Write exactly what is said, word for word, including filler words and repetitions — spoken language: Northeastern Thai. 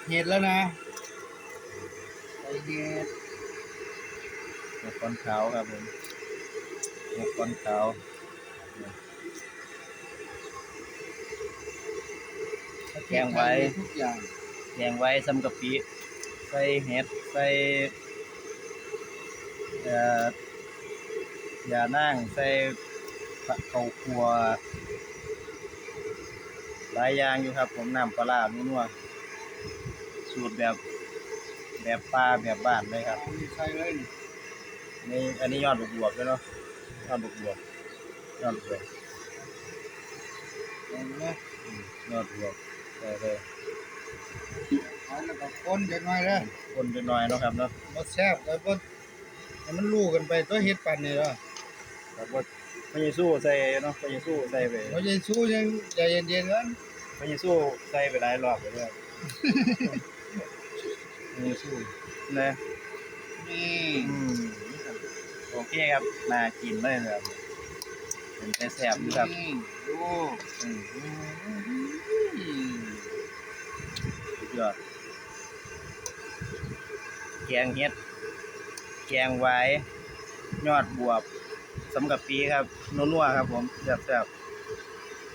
เห็ดแล้วนะ ใส่เห็ด เห็ดขอนขาวครับผม เห็ดขอนขาว แกงไว้ ทุกอย่าง แกงไว้ซ้ำกะปิ ใส่เห็ด ใส่ เอ่อ ยานาง ใส่ข้าวคั่ว หลายอย่างอยู่ครับผม น้ำปลาร้านัวๆ สูตรแบบ แบบป่าแบบบ้านเลยครับ อันนี้ใส่เลยนี่ นี่ อันนี้ยอดบักบวบด้วยเนาะ ยอดบักบวบ ยอดบักบวบ เห็นไหม อืม ยอดบักบวบ ใส่เลย เอาแล้วก็คนจักหน่อยเด้อ คนจักหน่อยเนาะครับเนาะ บ่แซ่บก็บ่ ให้มันรู้กันไปตัวเห็ดปานนี้เนาะ ครับ บ่ พระเยซูใส่เนาะ พระเยซูใส่ไป พระเยซูยังใจเย็นๆก่อน พระเยซูใส่ไปหลายรอบแล้วเด้อ พระเยซูนะ นี่ อืม โอเคครับ น่ากินเลยครับ เป็นแต่แซ่บอยู่ครับ อืม ดู อืม สุดยอด แกงเห็ด แกงหวาย ยอดบวบ ซ้ำกะปิครับ นัวๆครับผม แซ่บๆ